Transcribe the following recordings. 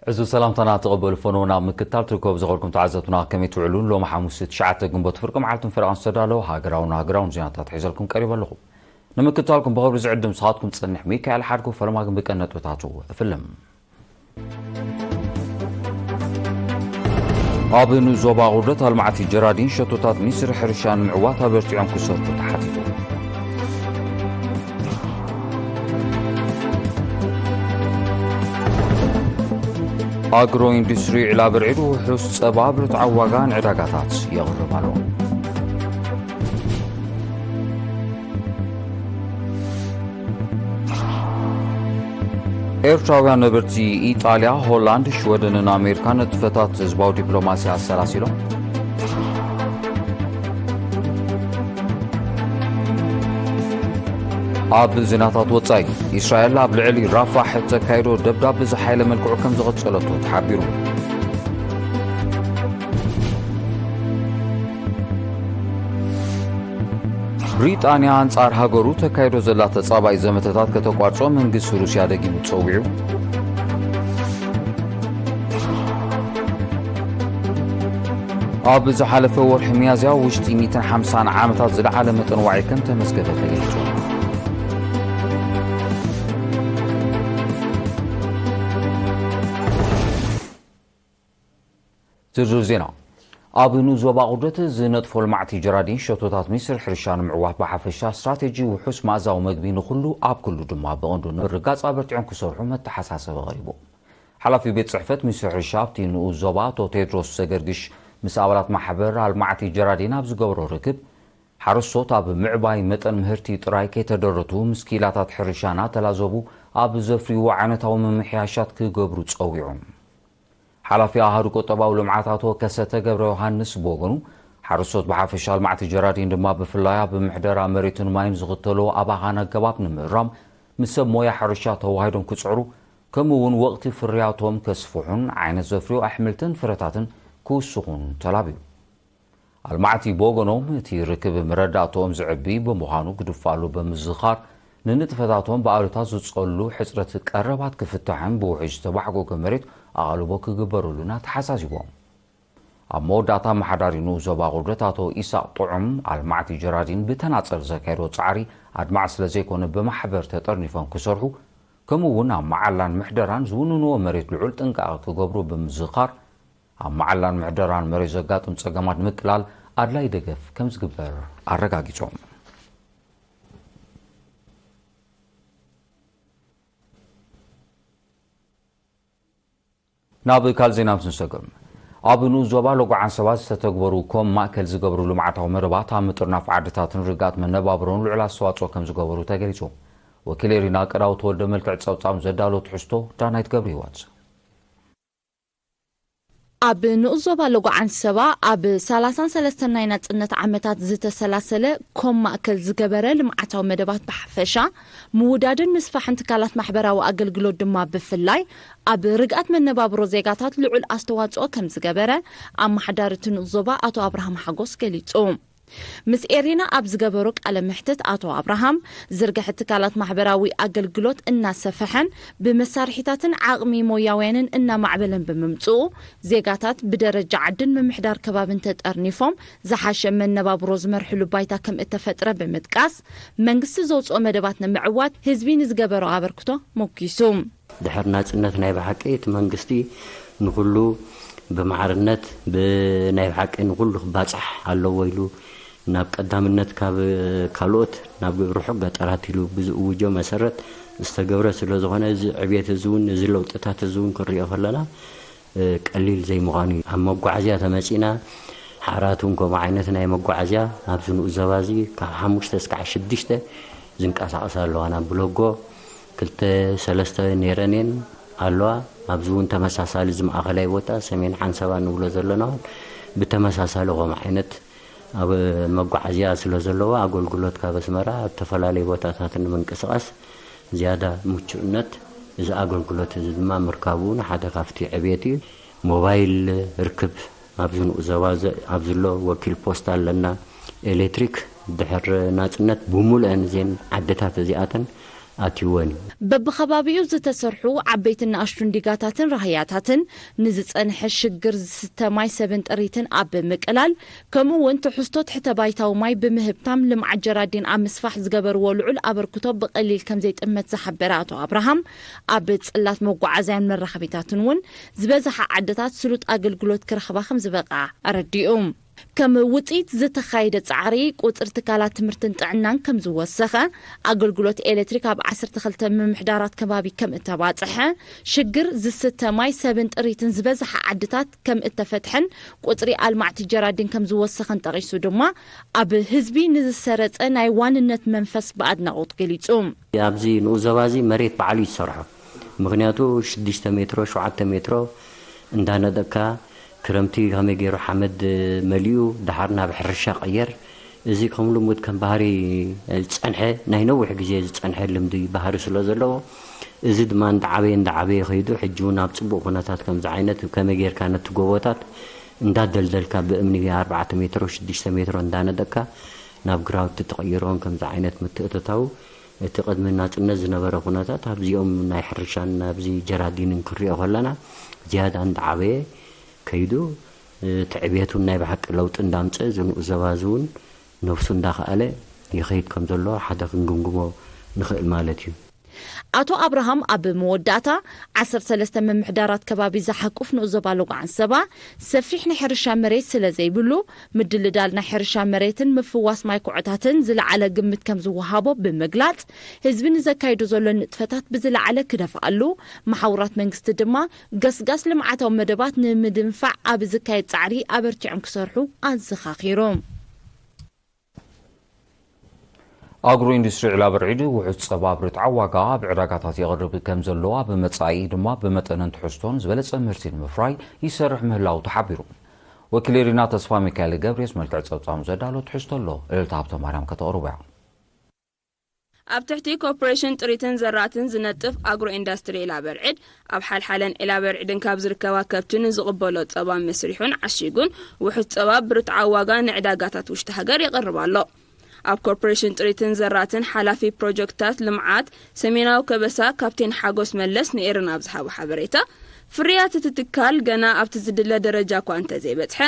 እዚ ሰላምታና ተቐበሉ። ፈኖና ምክታል ትርከቡ ዝኸልኩም ተዓዘብትና ከመይ ትውዕሉ? ሎሚ ሓሙስ ትሽዓተ ግንቦት ፍርቂ መዓልትን ፈረቓን ዝተዳለወ ሃገራውን ሃገራውን ዜናታት ሒዘልኩም ቀሪበ ኣለኹ። ንምክታልኩም ብኽብሪ ዝዕድም ስኻትኩም ጸንሕ ሚካኤል ሓድጉ። ፈለማ ግን ብቀን ነጥብታቱ እፍልም። ኣብ ንኡስ ዞባ ቁርደት ኣልማዕቲ ጀራዲን ሸቶታት ሚኒስትሪ ሕርሻ ንምዕዋት ኣበርቲዖም ክሰርሑ ተሓቲቱ። ኣግሮ ኢንዱስትሪ ዕላ ብርዒድ ውሑስ ጸባ ብርትዓዊ ዋጋ ንዕዳጋታት የቕርብ ኣሎ። ኤርትራውያን ነበርቲ ኢጣልያ፣ ሆላንድ፣ ሽወደንን ኣሜሪካን ንጥፈታት ህዝባዊ ዲፕሎማሲ ኣሰላሲሎም። ኣብ ዜናታት ወጻኢ፣ እስራኤል ኣብ ልዕሊ ራፋሕ እተካይዶ ደብዳብ ብዝሓየለ መልክዑ ከም ዝቐጸለቶ ተሓቢሩ። ብሪጣንያ ኣንጻር ሃገሩ ተካይዶ ዘላ ተጻባኢ ዘመተታት ከተቋርጾ መንግስቲ ሩስያ ደጊሙ ጸዊዑ። ኣብ ዝሓለፈ ወርሒ ሚያዝያ ውሽጢ ሚእትን ሓምሳን ዓመታት ዝለዓለ መጠን ዋዒ ከም ተመዝገበ ተገሊጹ። ዝርዝር ዜና። ኣብ ንኡስ ዞባ ቁርደት ዝነጥፎ ልማዕቲ ጀራዲን ሸቶታት ሚኒስትሪ ሕርሻ ንምዕዋት ብሓፈሻ ስትራቴጂ ውሑስ መኣዛዊ መግቢ ንኹሉ ኣብ ኩሉ ድማ ብቐንዱ ንምርጋጽ ኣበርቲዖም ክሰርሑ መተሓሳሰቢ ቀሪቡ። ሓላፊ ቤት ጽሕፈት ሚኒስትሪ ሕርሻ ኣብቲ ንኡስ ዞባ ኣቶ ቴድሮስ ዘገርግሽ ምስ ኣባላት ማሕበር ኣልማዕቲ ጀራዲን ኣብ ዝገበሮ ርክብ፣ ሓረስቶት ኣብ ምዕባይ መጠን ምህርቲ ጥራይ ከይተደረቱ ምስ ክኢላታት ሕርሻ እናተላዘቡ ኣብ ዘፍርይዎ ዓይነታዊ ምምሕያሻት ክገብሩ ጸዊዑ። ሓላፊ ኣሃዱ ቁጠባዊ ልምዓት ኣቶ ከሰተ ገብረ ዮሃንስ ብወገኑ፣ ሓረስቶት ብሓፈሻ ኣልማዕቲ ጀራዲን ድማ ብፍላይ ኣብ ምሕደራ መሬትን ማይን ዝኽተልዎ ኣባኻን ኣገባብ ንምእራም ምስ ሰብ ሞያ ሕርሻ ተዋሂዶም ክጽዕሩ፣ ከምኡ እውን ወቕቲ ፍርያቶም ከስፍሑን ዓይነት ዘፍርዩ ኣሕምልትን ፍረታትን ክውስኹን ተላብዩ። ኣልማዕቲ ብወገኖም፣ እቲ ርክብ መረዳእትኦም ዘዕቢ ብምዃኑ ግድፋሉ ብምዝኻር፣ ንንጥፈታቶም ብኣሉታ ዝጸሉ ሕጽረት ቀረባት ክፍታሕን ብውሕጅ ዝተባሕጎገ መሬት ኣቓልቦ ክግበረሉን ኣተሓሳሲቦም። ኣብ መወዳእታ፣ ኣመሓዳሪ ንኡስ ዞባ ቁርደት ኣቶ ኢሳቕ ጥዑም፣ ኣልማዕቲ ጀራዲን ብተናጸል ዘካየዶ ጻዕሪ ኣድማዒ ስለ ዘይኮነ፣ ብማሕበር ተጠርኒፎም ክሰርሑ፣ ከምኡ እውን ኣብ መዓላን ምሕደራን ዝውንንዎ መሬት ልዑል ጥንቃቐ ክገብሩ ብምዝኻር፣ ኣብ መዓላን ምሕደራን መሬት ዘጋጥም ጸገማት ንምቅላል ኣድላዪ ደገፍ ከም ዝግበር ኣረጋጊጾም። ናብ ካልእ ዜና ምስ ንሰግር፣ ኣብ ንኡስ ዞባ ሎጎ ዓንሰባ ዝተተግበሩ ኮም ማእከል ዝገብሩ ልምዓታዊ መደባት ኣብ ምጥርናፍ ዓድታትን ርግኣት መነባብሮን ልዑል ኣስተዋጽኦ ከም ዝገበሩ ተገሊጹ። ወኪል ኤሪና ቀዳው ተወልደ መልክዕ ጸብጻብ ዘዳሎ ትሕዝቶ ዳናይት ገብረ ህይወት። ኣብ ንኡስ ዞባ ሎጎ ዓንሰባ ኣብ ሰላሳን ሰለስተን ናይ ናጽነት ዓመታት ዝተሰላሰለ ኮም ማእከል ዝገበረ ልምዓታዊ መደባት ብሓፈሻ፣ ምውዳድን ምስፋሕን ትካላት ማሕበራዊ ኣገልግሎት ድማ ብፍላይ፣ ኣብ ርግኣት መነባብሮ ዜጋታት ልዑል ኣስተዋጽኦ ከም ዝገበረ ኣመሓዳሪ እቲ ንኡስ ዞባ ኣቶ ኣብርሃም ሓጎስ ገሊጹ። ምስ ኤሪና ኣብ ዝገበሮ ቃለ መሕትት ኣቶ ኣብርሃም፣ ዝርግሐ ትካላት ማሕበራዊ ኣገልግሎት እናሰፈሐን ብመሳርሒታትን ዓቕሚ ሞያውያንን እናማዕበለን ብምምጽኡ፣ ዜጋታት ብደረጃ ዓድን ምምሕዳር ከባብን ተጠርኒፎም ዝሓሸ መነባብሮ ዝመርሕሉ ባይታ ከም እተፈጥረ ብምጥቃስ፣ መንግስቲ ዘውጽኦ መደባት ንምዕዋት ህዝቢ ንዝገበሮ ኣበርክቶ ሞጊሱ። ድሕሪ ናጽነት ናይ ብሓቂ እቲ መንግስቲ ንኹሉ ብማዕርነት ብናይ ብሓቂ ንኹሉ ክባጻሕ ኣለዎ ኢሉ ናብ ቀዳምነት ካብ ካልኦት ናብ ርሑቕ ገጠራት ኢሉ ብዝእውጆ መሰረት ዝተገብረ ስለ ዝኾነ፣ እዚ ዕብየት እዚ እውን፣ እዚ ለውጥታት እዚ እውን ክንሪኦ ከለና፣ እ፣ ቀሊል ዘይምዃኑ እዩ። ኣብ መጓዓዝያ ተመጺና፣ ሓራት እውን ከምኡ ዓይነት ናይ መጓዓዝያ ኣብዚ ንኡስ ዞባ እዚ ካብ ሓሙሽተ እስካዕ ሽዱሽተ ዝንቀሳቐሳ ኣለዋ። ናብ ብሎጎ ክልተ ሰለስተ ነይረን እየን ኣለዋ። ኣብዚ እውን ተመሳሳሊ፣ እዚ ማእኸላይ ቦታ ሰሜን ሓንሰባ ንብሎ ዘለና እውን ብተመሳሳሊ ከምኡ ዓይነት ኣብ መጓዓዝያ ስለ ዘለዎ፣ ኣገልግሎት ካብ ኣስመራ ኣብ ዝተፈላለዩ ቦታታት ንምንቅስቓስ ዝያዳ ምቹእነት፣ እዚ ኣገልግሎት እዚ ድማ ምርካቡ እውን ሓደ ካብቲ ዕብየት እዩ። ሞባይል ርክብ ኣብዚ ንኡስ ዞባ ዘ-፣ ኣብ ዝሎ ወኪል ፖስታ ኣለና። ኤሌክትሪክ ድሕሪ ናጽነት ብምሉአን እዘን ዓድታት እዚኣተን ኣትይወን እዩ። በብኸባቢኡ ዝተሰርሑ ዓበይትን ንኣሽቱን ዲጋታትን ራህያታትን ንዝጸንሐ ሽግር ዝስተ ማይ ሰብን ጥሪትን ኣብ ምቅላል፣ ከምኡ እውን ትሕዝቶ ትሕተ ባይታዊ ማይ ብምህብታም ልምዓት ጀራዲን ኣብ ምስፋሕ ዝገበርዎ ልዑል ኣበርክቶ ብቐሊል ከም ዘይጥመት ዝሓበረ ኣቶ ኣብርሃም፣ ኣብ ጽላት መጓዓዝያን መራኸቢታትን እውን ዝበዝሓ ዓድታት ስሉጥ ኣገልግሎት ክረኽባ ከም ዝበቕዓ ኣረዲኡ። ከም ውጽኢት ዝተኻየደ ጻዕሪ፣ ቁጽሪ ትካላት ትምህርትን ጥዕናን ከም ዝወሰኸ፣ ኣገልግሎት ኤሌክትሪክ ኣብ ዓሰርተ ክልተ ምምሕዳራት ከባቢ ከም እተባጽሐ፣ ሽግር ዝስተ ማይ ሰብን ጥሪትን ዝበዝሓ ዓድታት ከም እተፈትሐን ቁጽሪ ኣልማዕቲ ጀራዲን ከም ዝወሰኸን ጠቒሱ ድማ፣ ኣብ ህዝቢ ንዝሰረጸ ናይ ዋንነት መንፈስ ብኣድናቖት ገሊጹ። ኣብዚ ንኡስ ዞባ እዚ መሬት ባዕሉ እዩ ዝሰርሖ። ምኽንያቱ ሽዱሽተ ሜትሮ፣ ሸውዓተ ሜትሮ እንዳነደቅካ፣ ክረምቲ ከመይ ገይሩ ሓመድ መሊኡ፣ ደሓር ናብ ሕርሻ ቀየር። እዚ ከም ልሙድ ከም ባህሪ ዝጸንሐ፣ ናይ ነዊሕ ግዜ ዝጸንሐ ልምዲ ባህሪ ስለ ዘለዎ፣ እዚ ድማ እንዳዓበየ፣ እንዳዓበየ ከይዱ፣ ሕጂ እውን ኣብ ጽቡቕ ኩነታት ከምዚ ዓይነት ከመይ ጌርካ ነቲ ጎቦታት እንዳደልደልካ ብእምኒ ኣርባዕተ ሜትሮ፣ ሽዱሽተ ሜትሮ እንዳነደቅካ ናብ ግራውቲ ተቐይሮን ከምዚ ዓይነት ምትእትታው፣ እቲ ቅድሚ ናጽነት ዝነበረ ኩነታት ኣብዚኦም ናይ ሕርሻን ኣብዚ ጀራዲንን ክንሪኦ ከለና ዝያዳ እንዳዓበየ ከይዱ፣ እቲ ዕብየት እውን ናይ ብሓቂ ለውጢ እንዳምጸ፣ እዚ ንኡስ ዞባ እዚ እውን ነብሱ እንዳኸኣለ ይኸይድ ከም ዘሎ ሓደ ክንግምግሞ ንኽእል ማለት እዩ። ኣቶ ኣብርሃም ኣብ መወዳእታ፣ ዓሰርተ ሰለስተ ምምሕዳራት ከባቢ ዝሓቁፍ ንኡስ ዞባ ሎጎ ዓንሰባ ሰፊሕ ናይ ሕርሻ መሬት ስለ ዘይብሉ፣ ምድልዳል ናይ ሕርሻ መሬትን ምፍዋስ ማይ ኩዖታትን ዝለዓለ ግምት ከም ዝወሃቦ ብምግላጽ፣ ህዝቢ ንዘካይዶ ዘሎ ንጥፈታት ብዝለዓለ ክደፍኣሉ፣ መሓውራት መንግስቲ ድማ ገስጋስ ልምዓታዊ መደባት ንምድንፋዕ ኣብ ዝካየድ ጻዕሪ ኣበርቲዖም ክሰርሑ ኣዘኻኺሩ። ኣግሮ ኢንዱስትሪ ዒላ በርዒድ ውሑስ ጸባ ኣብ ርትዓዊ ዋጋ ኣብ ዕዳጋታት የቕርብ ከም ዘሎ፣ ኣብ መጻኢ ድማ ብመጠንን ትሕዝቶን ዝበለጸ ምህርቲ ንምፍራይ ይሰርሕ ምህላዉ ተሓቢሩ። ወኪል ኤሪና ተስፋ ሚካኤል ገብርኤስ መልክዕ ጸብጻቡ ዘዳሎ ትሕዝቶ ኣሎ፣ እልልታ ሃብተ ማርያም ከተቕርቦ እያ። ኣብ ትሕቲ ኮርፖሬሽን ጥሪትን ዘራእትን ዝነጥፍ ኣግሮ ኢንዳስትሪ ዒላ በርዒድ፣ ኣብ ሓልሓለን ዒላ በርዒድን ካብ ዝርከባ ከብቲ ንዝቕበሎ ጸባ መስሪሑን ዓሺጉን ውሑስ ጸባ ብርትዓዊ ዋጋ ንዕዳጋታት ውሽጢ ሃገር የቕርብ ኣሎ። ኣብ ኮርፖሬሽን ጥሪትን ዘራእትን ሓላፊ ፕሮጀክትታት ልምዓት ሰሜናዊ ከበሳ ካፕቴን ሓጎስ መለስ ንኤረና ኣብ ዝሃቦ ሓበሬታ፣ ፍርያት እቲ ትካል ገና ኣብቲ ዝድለ ደረጃ እኳ እንተዘይበጽሐ፣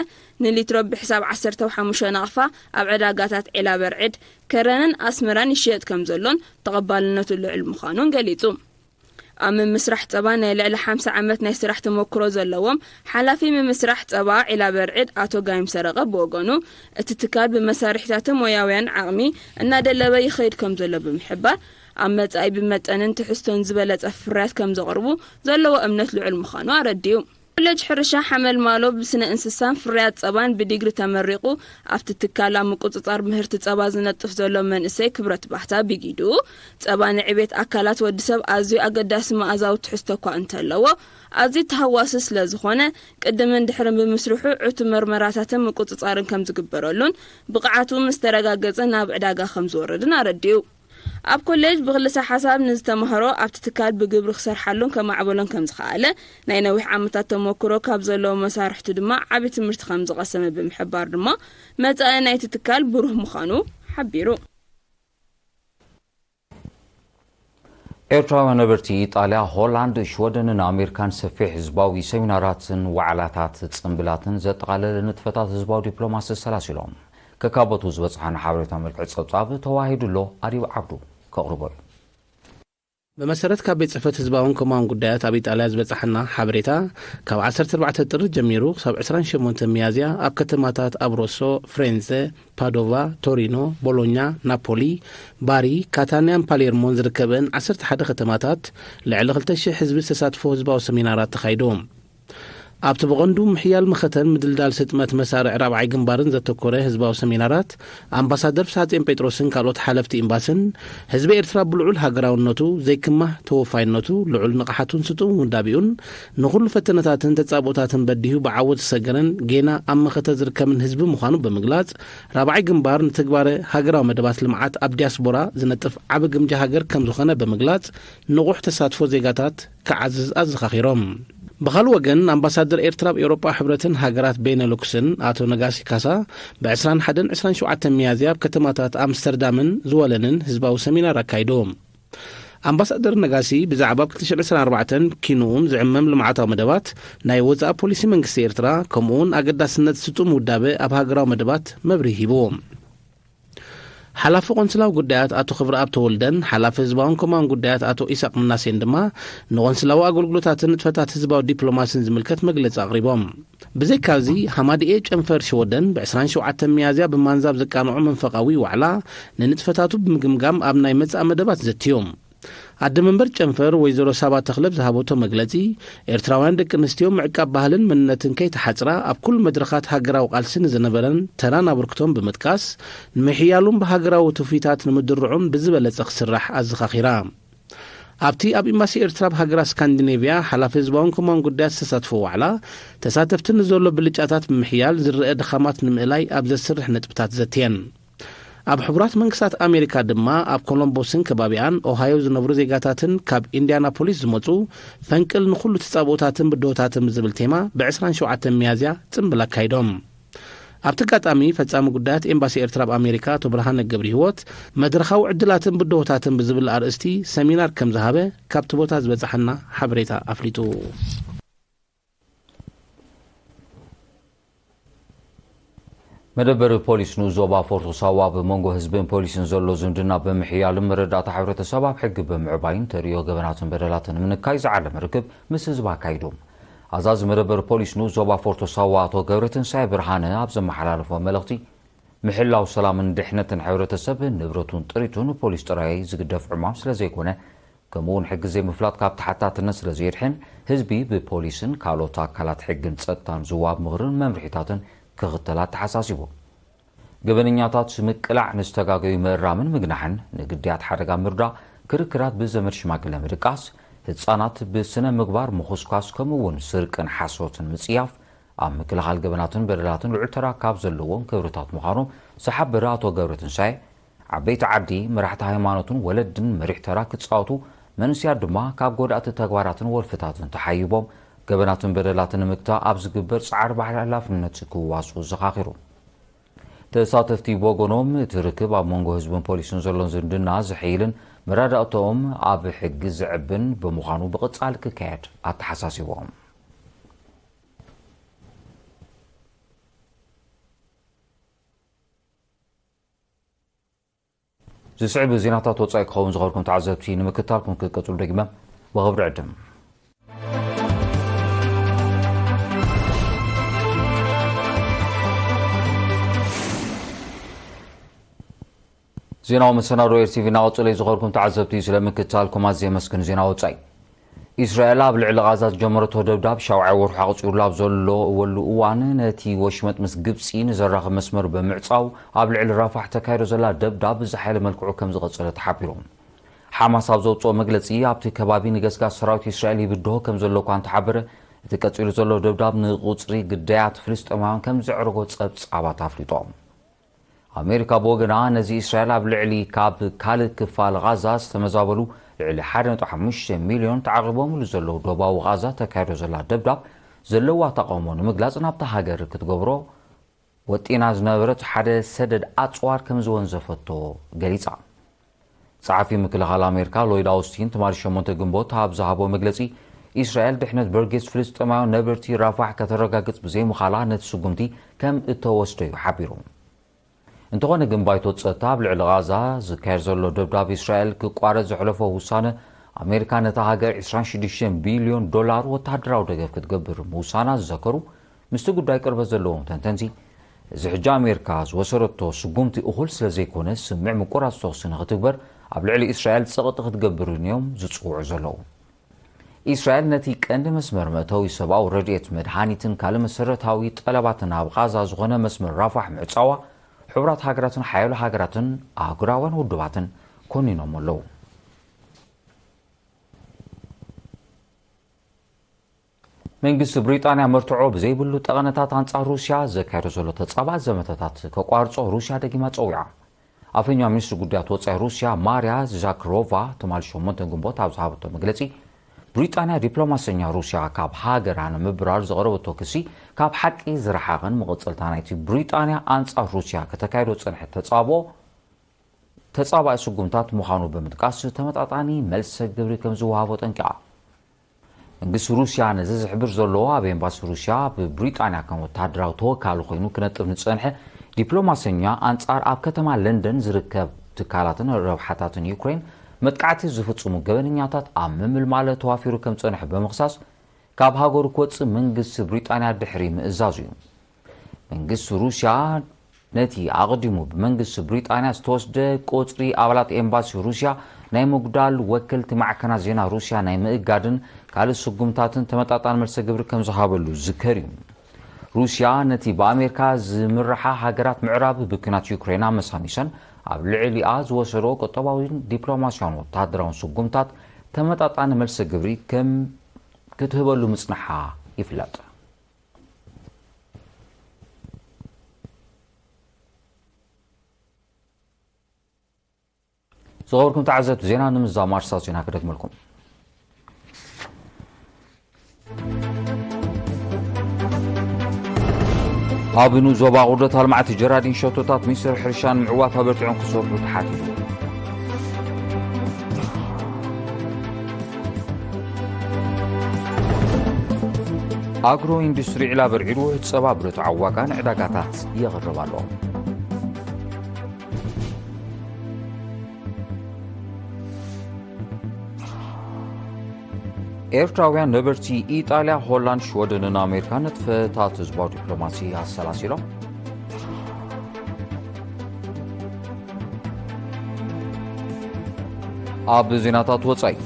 ንሊትሮ ብሕሳብ ዓሰርተ ሓሙሽተ ናቕፋ ኣብ ዕዳጋታት ዒላ በርዕድ፣ ከረንን ኣስመራን ይሽየጥ ከም ዘሎን ተቐባልነቱ ልዑል ምዃኑን ገሊጹ። ኣብ ምምስራሕ ጸባ ናይ ልዕሊ ሓምሳ ዓመት ናይ ስራሕ ተመክሮ ዘለዎም ሓላፊ ምምስራሕ ጸባ ዒላ በርዕድ ኣቶ ጋይም ሰረቐ ብወገኑ፣ እቲ ትካል ብመሳርሒታትን ሞያውያን ዓቕሚ እናደለበ ይኸይድ ከም ዘሎ ብምሕባር፣ ኣብ መጻኢ ብመጠንን ትሕዝቶን ዝበለጸ ፍርያት ከም ዘቕርቡ ዘለዎ እምነት ልዑል ምዃኑ ኣረዲኡ። ኮሌጅ ሕርሻ ሓመልማሎ ብስነ እንስሳን ፍርያት ጸባን ብዲግሪ ተመሪቑ ኣብቲ ትካል ኣብ ምቁጽጻር ምህርቲ ጸባ ዝነጥፍ ዘሎ መንእሰይ ክብረት ባህታ ብጊዱ፣ ጸባ ንዕቤት ኣካላት ወዲ ሰብ ኣዝዩ ኣገዳሲ መኣዛዊ ትሕዝቶ እኳ እንተለዎ፣ ኣዝዩ ተሃዋሲ ስለ ዝኾነ፣ ቅድምን ድሕርን ብምስርሑ ዕቱብ መርመራታትን ምቁጽጻርን ከም ዝግበረሉን ብቕዓቱ ምስ ተረጋገጸ ናብ ዕዳጋ ከም ዝወርድን ኣረዲኡ። ኣብ ኮሌጅ ብክልሰ ሓሳብ ንዝተማህሮ ኣብቲ ትካል ብግብሪ ክሰርሓሉን ከማዕበሎን ከም ዝኸኣለ ናይ ነዊሕ ዓመታት ተመክሮ ካብ ዘለዎ መሳርሕቱ ድማ ዓቢ ትምህርቲ ከም ዝቐሰመ ብምሕባር ድማ መጻኢ ናይቲ ትካል ብሩህ ምዃኑ ሓቢሩ። ኤርትራውያን ነበርቲ ኢጣልያ፣ ሆላንድ፣ ሽወደንን ኣሜሪካን ሰፊሕ ህዝባዊ ሰሚናራትን ዋዕላታት ጽምብላትን ዘጠቓለለ ንጥፈታት ህዝባዊ ዲፕሎማሲ ኣሰላሲሎም። ከካበቱ ዝበጽሓና ሓበሬታ መልክዕ ጸብጻብ ተዋሂዱ ኣሎ፣ ኣድዩ ዓብዱ ከቕርቦ እዩ። ብመሰረት ካብ ቤት ጽሕፈት ህዝባውን ኮማውን ጉዳያት ኣብ ኢጣልያ ዝበጽሓና ሓበሬታ፣ ካብ ዓሰርተ ኣርባዕተ ጥሪ ጀሚሩ ክሳብ ዕስራን ሸሞንተን ሚያዝያ ኣብ ከተማታት ኣብሮሶ፣ ፍሬንዘ፣ ፓዶቫ፣ ቶሪኖ፣ ቦሎኛ፣ ናፖሊ፣ ባሪ፣ ካታንያን ፓሌርሞን ዝርከበን ዓሰርተ ሓደ ከተማታት ልዕሊ ክልተ ሽሕ ህዝቢ ዝተሳትፎ ህዝባዊ ሰሚናራት ተኻይዱ። ኣብቲ ብቐንዱ ምሕያል መኸተን ምድልዳል ስጥመት መሳርዕ ራብዓይ ግንባርን ዘተኮረ ህዝባዊ ሰሚናራት፣ ኣምባሳደር ፍስሃጽዮን ጴጥሮስን ካልኦት ሓለፍቲ ኤምባስን፣ ህዝቢ ኤርትራ ብልዑል ሃገራውነቱ፣ ዘይክማህ ተወፋይነቱ፣ ልዑል ንቕሓቱን ስጡም ውዳቤኡን፣ ንኹሉ ፈተነታትን ተጻብኦታትን በዲሁ ብዓወት ዝሰገረን ጌና ኣብ መኸተ ዝርከብን ህዝቢ ምዃኑ ብምግላጽ፣ ራብዓይ ግንባር ንትግባረ ሃገራዊ መደባት ልምዓት ኣብ ዲያስፖራ ዝነጥፍ ዓቢ ግምጃ ሃገር ከም ዝኾነ ብምግላጽ፣ ንቑሕ ተሳትፎ ዜጋታት ክዓዝዝ ኣዘኻኺሮም። ብኻልእ ወገን፣ ኣምባሳደር ኤርትራ ኣብ ኤውሮጳ ሕብረትን ሃገራት ቤነሉክስን ኣቶ ነጋሲ ካሳ፣ ብ ዕስራን ሓደን ዕስራን ሸውዓተን ሚያዝያ ኣብ ከተማታት ኣምስተርዳምን ዝወለንን ህዝባዊ ሰሚናር ኣካይዱ። ኣምባሳደር ነጋሲ ብዛዕባ ኣብ ክልተ ሽሕን ዕስራን ኣርባዕተን ኪንኡን ዝዕመም ልምዓታዊ መደባት፣ ናይ ወጻኢ ፖሊሲ መንግስቲ ኤርትራ፣ ከምኡውን ኣገዳስነት ስጡም ውዳበ ኣብ ሃገራዊ መደባት መብርሂ ሂብዎም። ሓላፊ ቆንስላዊ ጉዳያት ኣቶ ክብረኣብ ተወልደን ሓላፊ ህዝባውን ኮማውን ጉዳያት ኣቶ ኢሳቅ ምናሴን ድማ ንቆንስላዊ ኣገልግሎታትን ንጥፈታት ህዝባዊ ዲፕሎማሲን ዝምልከት መግለጺ ኣቕሪቦም። ብዘይካዚ፣ ሃማድኤ ጨንፈር ሽወደን ብ ዕስራን ሸውዓተን ሚያዝያ ብማንዛብ ዘቃንዖ መንፈቓዊ ዋዕላ፣ ንንጥፈታቱ ብምግምጋም ኣብ ናይ መጻኢ መደባት ዘትዮም። ኣደ መንበር ጨንፈር ወይዘሮ ሳባ ተኽለ ብዝሃበቶ መግለጺ፣ ኤርትራውያን ደቂ ኣንስትዮ ምዕቃብ ባህልን መንነትን ከይተሓጽራ ኣብ ኩሉ መድረኻት ሃገራዊ ቃልሲ ንዝነበረን ተራን ኣበርክቶን ብምጥቃስ፣ ንምሕያሉን ብሃገራዊ ትውፊታት ንምድርዑን ብዝበለጸ ክስራሕ ኣዘኻኺራ። ኣብቲ ኣብ ኤምባሲ ኤርትራ ኣብ ሃገራት ስካንዲኔቭያ ሓላፊ ህዝባውን ኮማውን ጉዳያት ዝተሳትፎ ዋዕላ፣ ተሳተፍቲ ንዘሎ ብልጫታት ብምሕያል ዝረአ ድኻማት ንምእላይ ኣብ ዘስርሕ ነጥብታት ዘትየን። ኣብ ሕቡራት መንግስታት ኣሜሪካ ድማ ኣብ ኮሎምቦስን ከባቢኣን ኦሃዮ ዝነብሩ ዜጋታትን ካብ ኢንድያናፖሊስ ዝመጹ ፈንቅል ንኹሉ ተጻብኦታትን ብድሆታትን ብዝብል ቴማ ብ ዕስራን ሸውዓተን ሚያዝያ ጽምብል ኣካይዶም። ኣብቲ ኣጋጣሚ ፈጻሚ ጉዳያት ኤምባሲ ኤርትራ ኣብ ኣሜሪካ ኣቶ ብርሃነ ገብረሂወት መድረኻዊ ዕድላትን ብድሆታትን ብዝብል ኣርእስቲ ሰሚናር ከም ዝሃበ ካብቲ ቦታ ዝበጻሓና ሓበሬታ ኣፍሊጡ። መደበር ፖሊስ ንኡስ ዞባ ፎርቶ ሳዋ ኣብ መንጎ ህዝብን ፖሊስን ዘሎ ዝምድና ብምሕያልን መረዳእታ ሕብረተሰብ ኣብ ሕጊ ብምዕባይን ተርእዮ ገበናትን በደላትን ንምንካይ ዝዓለመ ርክብ ምስ ህዝቢ ኣካይዱ። ኣዛዚ መደበር ፖሊስ ንኡስ ዞባ ፎርቶ ሳዋ ኣቶ ገብረትንሳኤ ብርሃነ ኣብ ዘመሓላለፎ መልእኽቲ፣ ምሕላው ሰላምን ድሕነትን ሕብረተሰብ ንብረቱን ጥሪቱን ፖሊስ ጥራይ ዝግደፍ ዕማም ስለ ዘይኮነ፣ ከምኡውን ሕጊ ዘይምፍላጥ ካብ ተሓታትነት ስለ ዘየድሕን፣ ህዝቢ ብፖሊስን ካልኦት ኣካላት ሕግን ጸጥታን ዝወሃብ ምኽርን መምርሒታትን ክኽተል ኣተሓሳሲቡ። ገበነኛታት ምቅላዕ፣ ንዝተጋገዩ ምእራምን ምግናሕን፣ ንግዳያት ሓደጋ ምርዳእ፣ ክርክራት ብዘመድ ሽማግለ ምድቃስ፣ ህጻናት ብስነ ምግባር ምኹስኳስ፣ ከምኡውን ስርቅን ሓሶትን ምጽያፍ፣ ኣብ ምክልኻል ገበናትን በደላትን ልዑል ተራ ካብ ዘለዎም ክብርታት ምዃኑ ዝሓበረ ኣቶ ገብረትንሳኤ፣ ዓበይቲ ዓዲ፣ መራሕቲ ሃይማኖትን ወለድን መሪሕ ተራ ክጻወቱ፣ መንእሰያት ድማ ካብ ጎዳእቲ ተግባራትን ወልፍታትን ተሓይቦም ገበናትን በደላትን ንምግታእ ኣብ ዝግበር ጻዕሪ ባሕሪ ሓላፍነት ክዋስኡ ዘኻኺሩ። ተሳተፍቲ ብወገኖም፣ እቲ ርክብ ኣብ መንጎ ህዝብን ፖሊስን ዘሎን ዝምድና ዝሕይልን መረዳእታኦም ኣብ ሕጊ ዘዕብን ብምዃኑ ብቕጻል ክካየድ ኣተሓሳሲቦም። ዝስዕብ ዜናታት ወጻኢ ክኸውን ዝኸርኩም ተዓዘብቲ ንምክታልኩም ክቀጽሉ ደጊመ ብኽብሪ ዕድም። ዜናዊ መሰናዶ ኤር ቲቪ እናቐጸለ እዩ። ዝኸርኩም ተዓዘብቲ ስለ ምክታልኩም ኣዝየ የመስግን። ዜና ወጻኢ። ኢስራኤል ኣብ ልዕሊ ቓዛ ዝጀመረቶ ደብዳብ ሻውዓይ ወርሑ ኣቑጺሩላ ኣብ ዘለወሉ እዋን፣ ነቲ ወሽመጥ ምስ ግብጺ ንዘራኽብ መስመር ብምዕጻው፣ ኣብ ልዕሊ ራፋሕ ተካይዶ ዘላ ደብዳብ ብዝሓየለ መልክዑ ከም ዝቐጸለ ተሓቢሩ። ሓማስ ኣብ ዘውጽኦ መግለጺ፣ ኣብቲ ከባቢ ንገስጋስ ሰራዊት ኢስራኤል ይብድሆ ከም ዘሎ እኳ እንተሓበረ፣ እቲ ቀጺሉ ዘሎ ደብዳብ ንቁጽሪ ግዳያት ፍልስጤማውያን ከም ዘዕረጎ ጸብጻባት ኣፍሊጦም። ኣሜሪካ ብወገና፣ ነዚ ኢስራኤል ኣብ ልዕሊ ካብ ካልእ ክፋል ቓዛ ዝተመዛበሉ ልዕሊ ሓደ ነጥቢ ሓሙሽተ ሚልዮን ተዓቒቦምሉ ዘለዉ ዶባዊ ቓዛ ተካይዶ ዘላ ደብዳብ ዘለዋ ተቓውሞ ንምግላጽ ናብታ ሃገር ክትገብሮ ወጢና ዝነበረት ሓደ ሰደድ ኣጽዋር ከም ዝወንዘፈቶ ገሊጻ። ጸሓፊ ምክልኻል ኣሜሪካ ሎይድ ኣውስቲን ትማሊ ሸሞንተ ግንቦት ኣብ ዝሃቦ መግለጺ፣ ኢስራኤል ድሕነት በርጌስ ፍልስጤማውያን ነበርቲ ራፋሕ ከተረጋግጽ ብዘይምኻላ ነቲ ስጉምቲ ከም እተወስደ'ዩ ሓቢሩ። እንተኾነ ግን ባይቶ ጸጥታ ኣብ ልዕሊ ቓዛ ዝካየድ ዘሎ ደብዳብ ኢስራኤል ክቋረጽ ዘሕለፎ ውሳነ ኣሜሪካ ነታ ሃገር ዕስራን ሽዱሽተን ቢልዮን ዶላር ወተሃደራዊ ደገፍ ክትገብር ምውሳና ዝዘከሩ ምስቲ ጉዳይ ቅርበት ዘለዎም ተንተንቲ፣ እዚ ሕጂ ኣሜሪካ ዝወሰደቶ ስጉምቲ እኹል ስለ ዘይኮነ፣ ስምዕ ምቁራጽ ተኹሲ ንኽትግበር ኣብ ልዕሊ ኢስራኤል ጸቕጢ ክትገብርን እዮም ዝጽውዑ ዘለዉ። ኢስራኤል ነቲ ቀንዲ መስመር መእተዊ ሰብኣዊ ረድኤት፣ መድሃኒትን ካልእ መሰረታዊ ጠለባትን ኣብ ቓዛ ዝኾነ መስመር ራፋሕ ምዕጻዋ፣ ሕቡራት ሃገራትን ሓያሎ ሃገራትን ኣህጉራውያን ውድባትን ኮኒኖም ኣለዉ። መንግስቲ ብሪጣንያ መርትዖ ብዘይብሉ ጠቐነታት ኣንጻር ሩስያ ዘካየዶ ዘሎ ተጻባእ ዘመተታት ከቋርጾ ሩስያ ደጊማ ጸዊዓ። ኣፈኛ ሚኒስትሪ ጉዳያት ወጻኢ ሩስያ ማርያ ዛክሮቫ ትማል ሸሞንተ ግንቦት ኣብ ዝሃበቶ መግለጺ፣ ብሪጣንያ ዲፕሎማሰኛ ሩስያ ካብ ሃገራ ንምብራር ዘቕረበቶ ክሲ ካብ ሓቂ ዝረሓቐን መቐጸልታ ናይቲ ብሪጣንያ ኣንጻር ሩስያ ከተካይዶ ዝጸንሐት ተጻብኦ ተጻባኢ ስጉምታት ምዃኑ ብምጥቃስ፣ ተመጣጣኒ መልሰ ግብሪ ከም ዝወሃቦ ጠንቂቓ። መንግስቲ ሩስያ ነዚ ዝሕብር ዘሎ፣ ኣብ ኤምባሲ ሩስያ ብብሪጣንያ ከም ወተሃደራዊ ተወካሊ ኮይኑ ክነጥፍ ንጸንሐ ዲፕሎማሰኛ፣ ኣንጻር ኣብ ከተማ ለንደን ዝርከብ ትካላትን ረብሓታትን ዩክሬን መጥቃዕቲ ዝፍጽሙ ገበነኛታት ኣብ ምምልማል ተዋፊሩ ከም ዝጸንሐ ብምኽሳስ፣ ካብ ሃገሩ ክወጽእ መንግስቲ ብሪጣንያ ድሕሪ ምእዛዙ እዩ። መንግስቲ ሩስያ ነቲ ኣቐዲሙ ብመንግስቲ ብሪጣንያ ዝተወስደ ቁጽሪ ኣባላት ኤምባሲ ሩስያ ናይ ምጉዳል፣ ወከልቲ ማዕከናት ዜና ሩስያ ናይ ምእጋድን ካልእ ስጉምታትን ተመጣጣኒ መልሰ ግብሪ ከም ዝሃበሉ ዝዝከር እዩ። ሩስያ ነቲ ብኣሜሪካ ዝምርሓ ሃገራት ምዕራብ ብኲናት ዩክሬን ኣመሳሚሰን ኣብ ልዕሊኣ ዝወሰዶ ቁጠባዊን ዲፕሎማስያውን ወተሃደራውን ስጉምታት ተመጣጣኒ መልሰ ግብሪ ከም ክትህበሉ ምጽንሓ ይፍለጥ። ዝኸበርኩም ተዓዘብቲ ዜና፣ ንምዝዛም ኣርእስታት ዜና ክደግመልኩም። ኣብ ንኡስ ዞባ ቁርደት ኣልማዕቲ ጀራዲን ሸቶታት ሚኒስትር ሕርሻን ምዕዋት ኣበርቲዖም ክሰርሑ ተሓቲቱ። ኣግሮ ኢንዱስትሪ ዒላ በርዒ ውሑድ ጸባ ብርትዓዊ ዋጋ ንዕዳጋታት የቕርብ ኣሎ። ኤርትራውያን ነበርቲ ኢጣልያ፣ ሆላንድ፣ ሽወደንን ኣሜሪካን ንጥፈታት ህዝባዊ ዲፕሎማሲ ኣሰላሲሎም። ኣብ ዜናታት ወጻኢ፣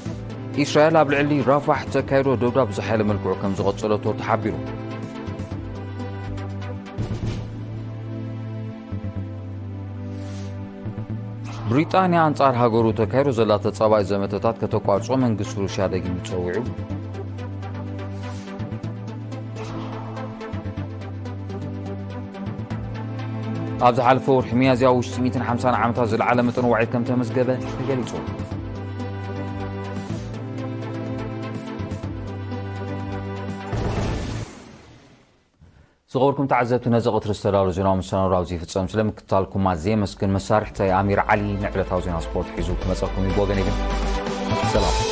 እስራኤል ኣብ ልዕሊ ራፋሕ ተካይዶ ደብዳብ ዝሓየለ መልክዑ ከም ዝቐጸለቶ ተሓቢሩ። ብሪጣንያ ኣንጻር ሃገሩ ተካይዶ ዘላ ተጻባኢ ዘመተታት ከተቋርጾ መንግስቲ ሩስያ ደጊሙ ጸዊዑ። ኣብ ዝሓለፈ ወርሒ ሚያዝያ ውሽጢ ሚእትን ሓምሳን ዓመታት ዝለዓለ መጠን ዋዒት ከም ተመዝገበ ተገሊጹ። ዝኸበርኩም ተዓዘብቲ፣ ነዚ ቀትሪ ዝተዳለወ ዜናዊ መሰናዶ ኣብዚ ይፍጸም። ስለምክትታልኩም ኣዝየ የመስግን። መሳርሕተይ ኣሚር ዓሊ ንዕለታዊ ዜና ስፖርት ሒዙ ክመጸኩም እዩ። ብወገነይ ግን ሰላም።